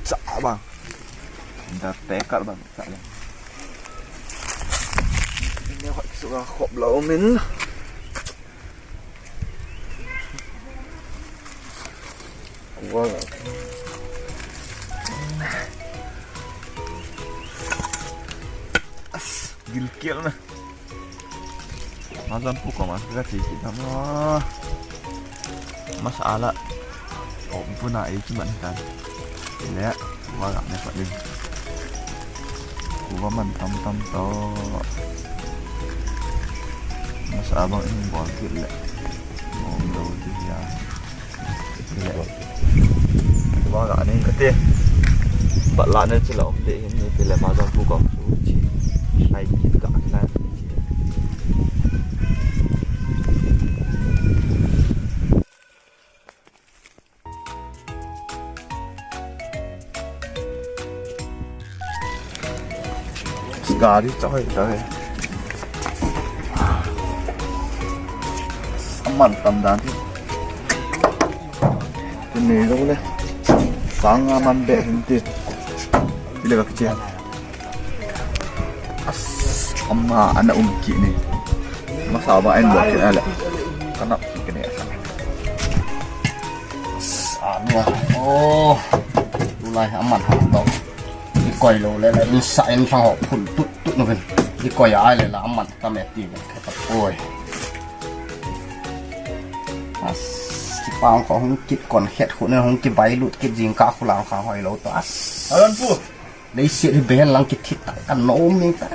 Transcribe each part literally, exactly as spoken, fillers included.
Cha bang. Undertaker bang. Cha bang. Ini hot suka khop lau min. Wala. As, gilkel na. Mazan pu ko mas ga chi ki dam. Masala. O, puna e ki man kan. Ile, wala ne pa din. Kuva man tam tam to. Masa abang in bol kit le. Mo lo ki ya. Ile. Kuva ga ning kate. Ba la ne chila om te hin ni pile mazan pu ko. Chi. Ai kit ga na. Gari choi choi. Aman tam dan ti. Tuni lo le. Sang aman be hin ti. Ile ka kiche. As, ama ana um ki ni. Masa ba en ba ki ale. Kana ki ni asa. As, anu. Oh. Tulai aman ha to. Ni koi lo le le in sa in sang ho phun tut tut no ven. Ni koi ai le la aman ta me ti ven. Oi. As, ki pang ko hung kit kon khet khu ne hung ki bai lut kit jing ka khu lang kha hoi lo to as. Alan pu. Leiset hi behen lang kithit ta, kan nom ning ta.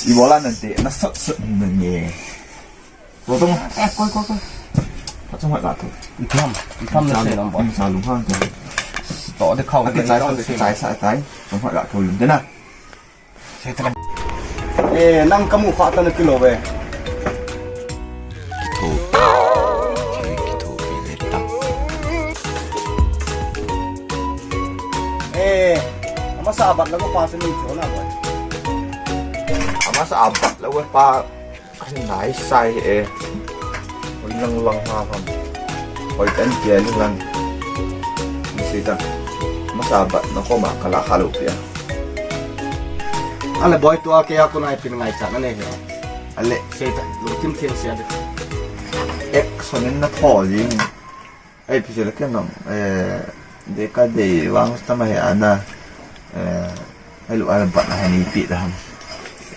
I bola na de, na sat sat na nge. Ro tong. Eh, koi, koi, koi. Pachong hoi la tu. I tham, i tham na se lam bo. Sa lung hang ta. To de khau. Ati chai sa, chai sa tai. Tong hoi la tu lum de na. Sei ta. Eh, nang kamu kha ta na kilo ve. Kitho. Kitho pi le tam. Eh, amasa abat la ko pa se ni cho na boy. Amasa abat la ko pa. Nai sai e. Oi lang lang ha ham. Oi tan ke ni lang. Ni sei ta. Amasa abat na ko ma kala khalu pia. Ale boy tua ke aku nai pin ngai cha na ne he. Ale sei ta. Lu kim thiem sia de. Ek sonen na tho jing. Ai, pi se le ken nong, eh, de ka de vang sta ma he ana, eh, ai lu ana bat na he ni pi da ham.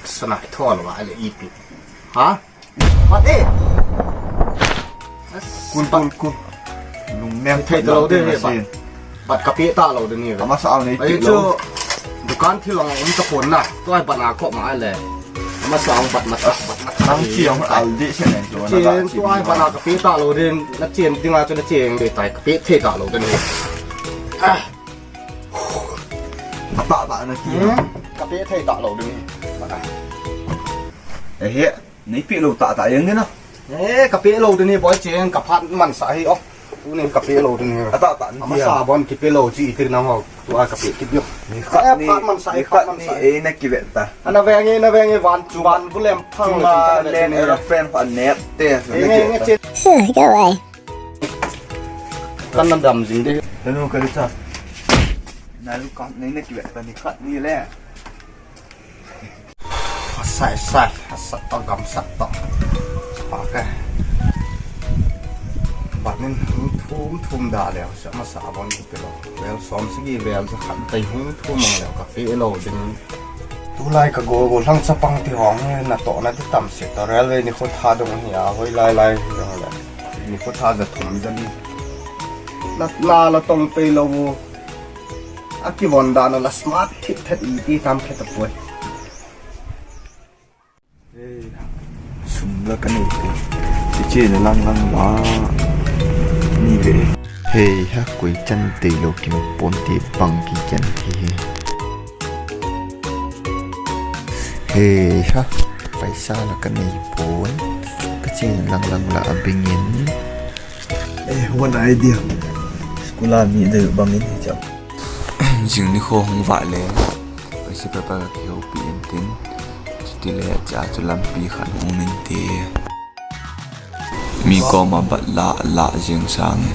Sana thol wa le ipi. Ha? Bat e. Kul, kul, kul. Lung nem thei ta lo de he bat. Bat ka pe ta lo de ni. Amasa au nei pi lo. Dukan thil ang um ta pon na. Tua bat na ko ma le. Amasa ang bat masa, bat masa. Nang chi ang al di se ne. Chen tua bat na ka pe ta lo de. Na chen ding a chu na chen de tai ka pe thei ta lo de ni. Ah. Ba ba na ki. Ka pe thei ta lo de ni. Eh he. Nei pe lo ta ta yang ni na. Eh, ka pe lo de ni boy chen ka phat man sa hi o. Tunin ka pe lo de ni. Ata ta ni. Amasa bon ki pe lo chi ti na ho. Tua ka pe ki dio. Ni khat ni. Phat man sa hi, ni phat khat man ni sa hi. Eh, na ki ve ta. Ana ve nge, na ve nge van chu van bu lem phang. Chunga le len aeroplane khat nep te. Eh, nge, nge, chen. Huh, go away. Kan na dam jing de. Tanu ka ri cha. Na lu kan nei na ki ve ta ni khat ni le. Sai, sai, sat to gam sat to. Pa ka. Bat nin hung thum thum da le, sa ma sa bon ki pe lo. Vel som sigi vel sa khat tai hung thum mang le ka pe lo ding. Tulai ka go go lang chapang ti hong na to na ti tam se to railway ni kho tha dong hi a hoi lai lai dong le. Ni kho tha ja thum ja ni. Na, na la tong pe lo. A ki von da na la smart thit thet i ti tam khe ta poi. Sum la ka nei te. Ti che na lang lang la. Ni ve. Hei ha koi chan te lo kim pon te bang ki chan te he. Hei ha. Paisa la ka nei pon. Ka che na lang lang la a bingin. Eh, one idea. School a mi de bangin hi chap. Jing ni kho hung va le. Paisa pa pa ka ki ho pi in tin. Chuti le cha chu lampi khat hung nin te. Mi koma bat la, la jing sangin.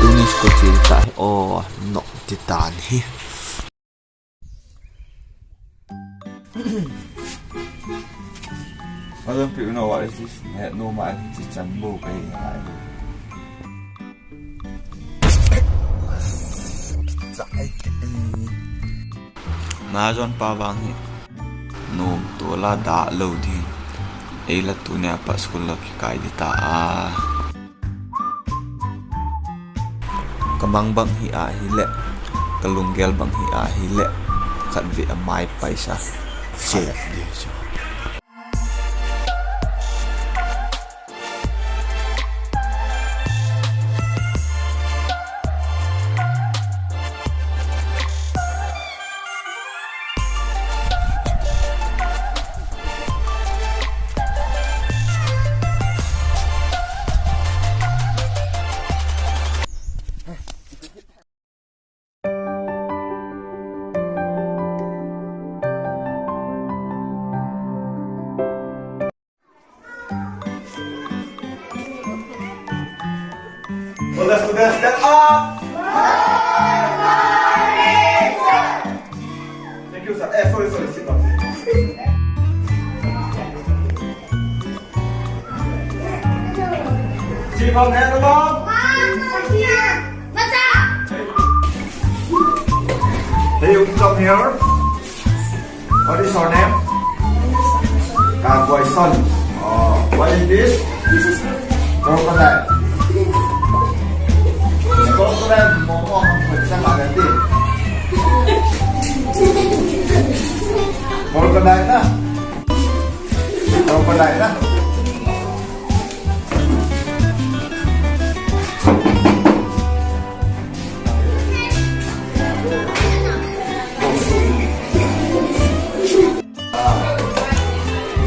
Tuni school che ta hi, oh, no, ti tan hi. I don't know what is this. No man, it's a chambo. Najon pa vang hi. Nom tola da lo din. Ei la tunia pa school la kikai di ta a. Ka mang bang hi ahile, ka lunggel bang hi ahile, khat ve a mai paisa. Che. All the students, stand up. Thank you, sir. Eh, sorry, sorry, sit down. Sit down, hand up. Hey, you come here. What is your name? Kaguay son. Oh, what is this? Crocodile. Crocodile na. Crocodile na.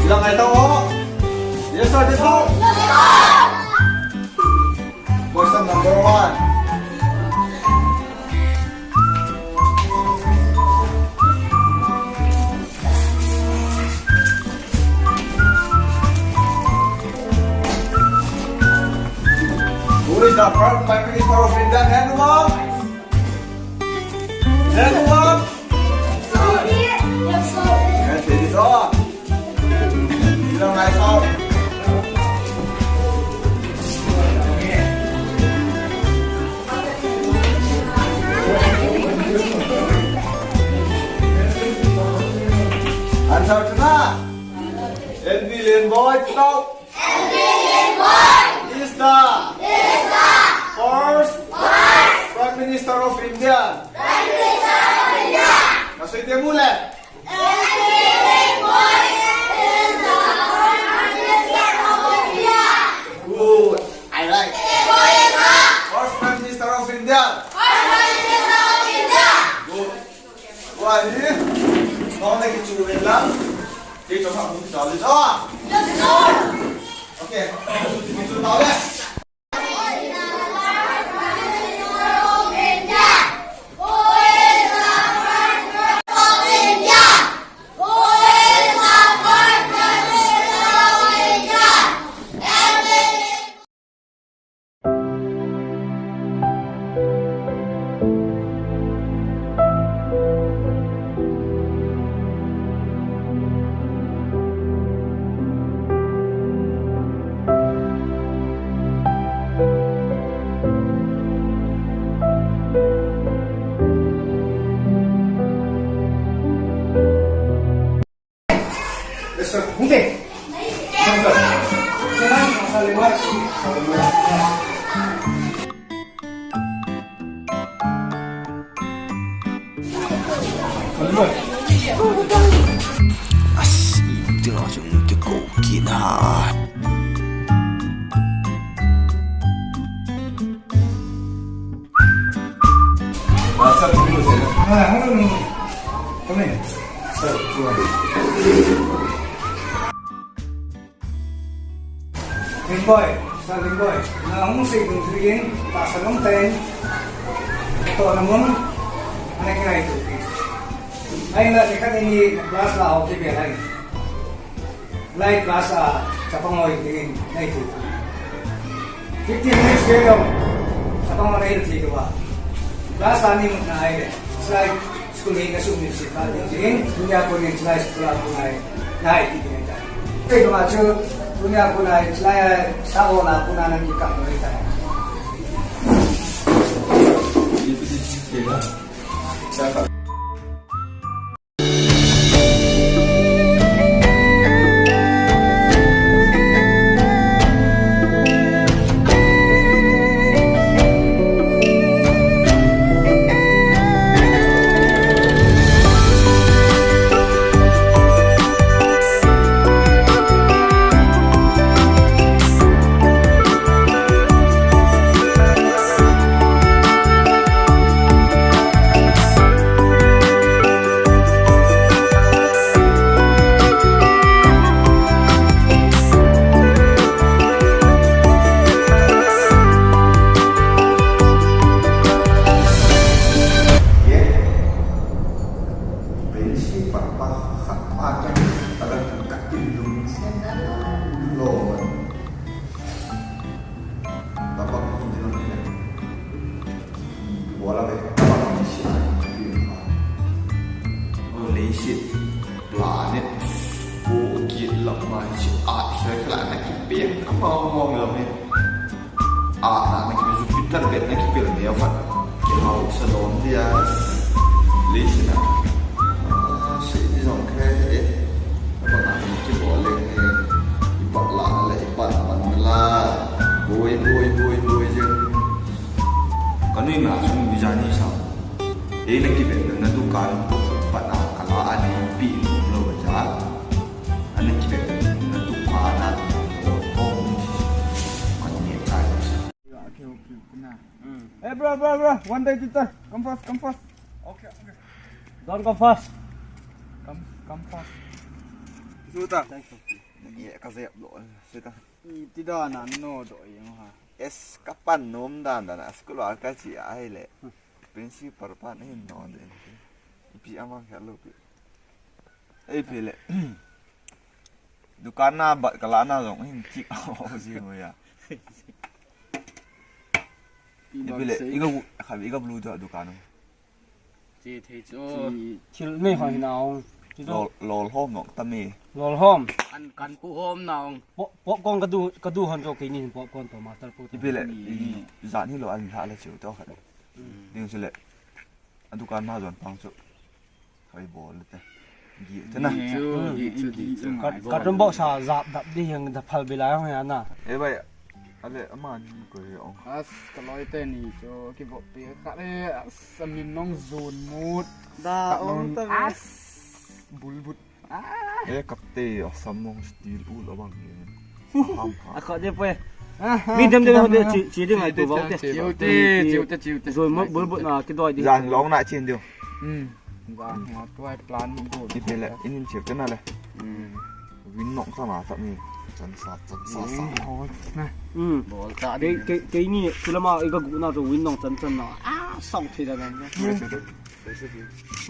Sila ngai tao. Yes, sir. Yes, sir. Question number one. Who is the first Prime Minister of India? Nehru Lal? Nehru Lal? Yes, sir. Yes, sir. Answer to that. N P Lenboi, stop. N P Lenboi is the, is the first, first Prime Minister of India. Prime Minister of India. Nasuite mu le. Good. I like. First Prime Minister of India. Good. Wah, ni. Kau nak kicu lang. Kicu tak mungkin cari. Ah. Okay. Kicu tahu ya. Asi, tingna chung kiko kina. Lenboi, Sir Lenboi, na hung sei ding thu in, tahsa lom tah in, tohna mun, ana kingaito. Ahinla, nikhat ni class la ho kibel ahi. Lai class a, chapang hoi ding in, naito. Fifteen minutes kei jong, chapang hoi nail thei tou va. Class a ni mut na ahi le. Slide. School hi na sum ni si pa din, dunia ko ni chulai school a ko nai, nai ti ni ta. Te ko ma chu, dunia ko nai, chulai sa ko na ko na nang ki ka ko ni ta. Principal pa khat pa khat a kan kat in lungset lo. Baba ko din ang ina. Wala be, baba ko si. O leiset, planet, ko kit lak ma si a, sa kala na kipeng, apa ngong lam ni. A, na, na kipe Jupiter bet na kipel neo khat. Kihausa lom dia. Leiset na. Ah, sei di jong khe e. Abang a kibol leng e. Ipat la le, ipat pan la. Boi, boi, boi, boi jeng. Kanu Na chung visa ni sa. Ei na kibe na dukan pat a kala ani pi no lo ja. Ana kibe na dukan a ko ni. Hey, bro, bro, bro, one day teacher. Come fast, come fast. Okay, okay. Don't come fast. Come, come fast. Suta. Ye ka zep lo. Suta. Iti dan a no do yung ha. Es, ka pan nom dan dan a school a ka chi ai le. Principal pan hin no de. Ipi ama ka lo pi. Ei pi le. Dukan na bat kala na jong hin chik a ho ji mo ya. Ipi le, iga bu, kha iga blue do dukan. Chi thei chu. Chi thil nei ho hin aung. Chi chu. Lol, lol hom nok ta mi. Lol hom. An kan pu hom na ung. Pop, popcorn ka du, ka du hon chu keini hin popcorn to master pu to. Ipi le, i, zan hi lo an la le chu to kha. Ding chu le. A dukan na jon pang chu. Hoi bol le te. Gi te na. Chu, gi chu, gi chu. Ka, ka tum bo sa zap dap di yang da phal bila yang ya na. E bai. Ale, ama ni ko he ong. As, ka loi te ni chu, ki bo pi ka le, as, a min nong zun mut. Da, ong ta ve. As, bulbut. Ah. E, kap te, a sam nong steel ul abang ni. Ham ha. A kha de poi. Mi dem dem ho de, chi, chi de ngai tu bang te. Chiu te, chiu te, chiu te. Zun mut bulbut na, ki doi di. Jan long na chin diu. Hmm. Jan, ma tu ai plan mut bu. Ki te le, inin chiu te na le. Hmm. Win nong sa ma sa mi. Chan sa, chan sa, sa. Hmm. Bol ta. Kei, kei, keini, chulama iga gu na chu win nong chan chan na. Ah, song thei da na.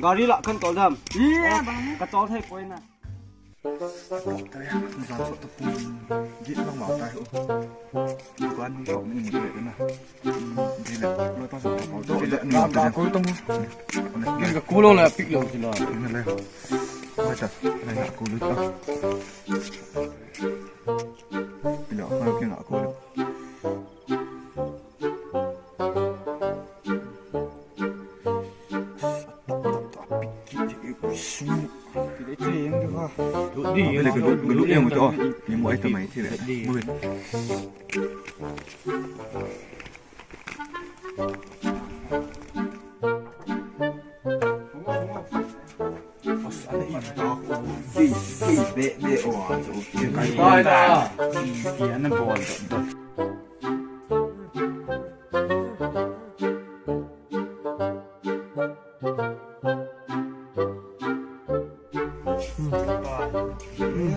Gari la kan tol dam. Ka tol thei poi na. Dukan ni shop ni ni na. Dile, loi pa sa pa. Dile, ni pa sa. Ka kulo la pick lo sila. Ni le. Oi ta, na ya kulo ta. Pila, ka kulo. Pila, che yang de ha. Pila, ka lu, ka lu yang to. Ni mo ai ta mai che le. Mo.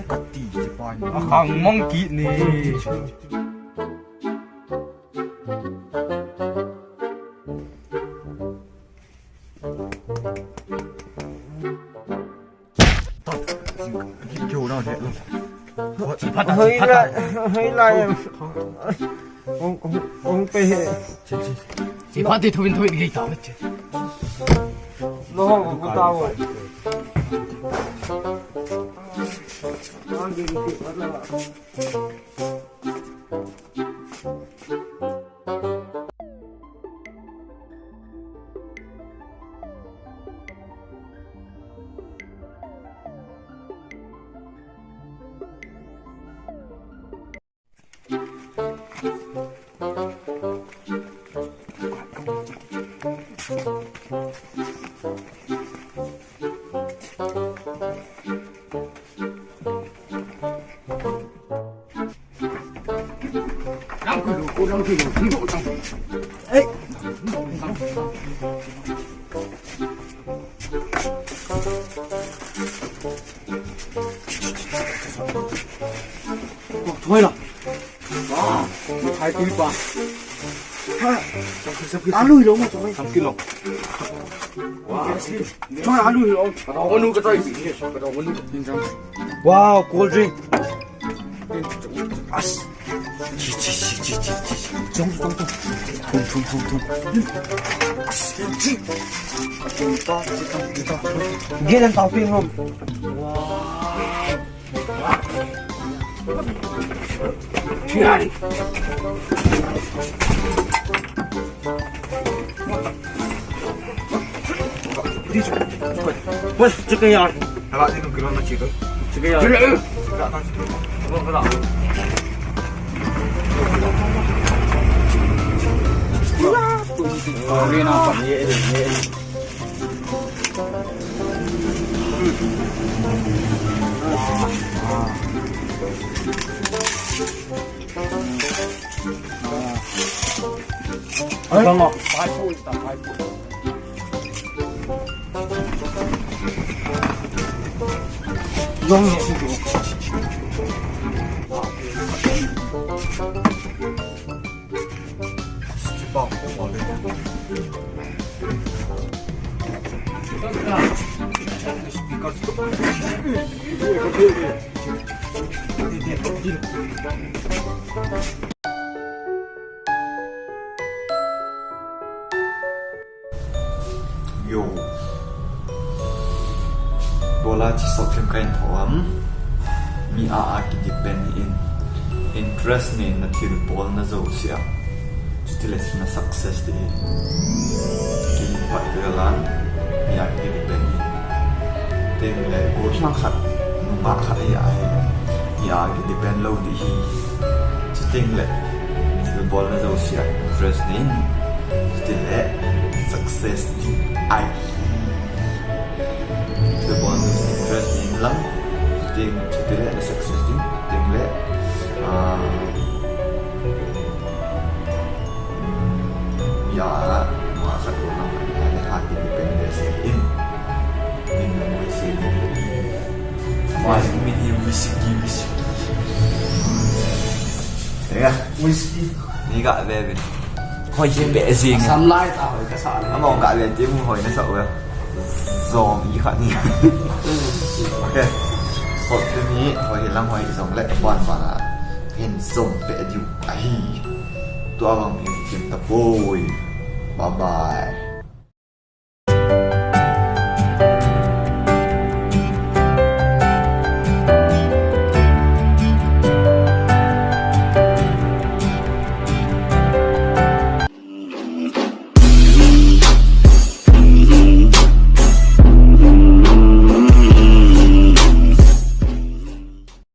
Kati, a khang mong kit ni. Hoi lai, hoi lai. Ong, ong, ong pe he. Chi phat ti thuvin thuvin gei ta che. Lo hong ko ta wo. Ang gei ti phat la. Thoi la. Thoi tui pa. Alu lo mo thoi. Thoi alu lo. Ka dong manu ka choi. Ka dong manu. Wow, cold drink. As. Chi, chi, chi. Chong, chong, chong. Thum, thum, thum, thum. As, chi. Thum ta, chi ta, chi ta. Get and tao ping rum. Wow. Bol, chika ya. Hala ni kilo na chika. Chika ya. Kilo. Kilo. Yo. Bola chi short film kahin tho ham. Mi a a ki depend in. Interest nei na thil bol na jouse a. Chutile na success di hi. Ki pat velan. Mi a ki depend in. Tin le, gollhang khat, nungah khat ahi a hi. Mi a ki depend lou di hi. Chuting le, thil bol na jouse a interest nei in. Chuting le, success di ahi. Thil bol na interest nei in lang. Chuting, chuting le, success di. Chuting le, ah, Ya, masa ko na ma ya le ha ki depend se in. Din na mo se di. Mas mi hi whisky, whisky. Ya, whisky. Ni ga ve ve. Hoi je be jing. Sam lai ta hoi ka sa le. Ama ga ve ti mu hoi na sa wa. Zom yi kha ni. Okay. So, tu ni hoi lam hoi zom le ban ban a. Hin zom pe diu ahi. Tua vang hin kim ta poi. Bye bye.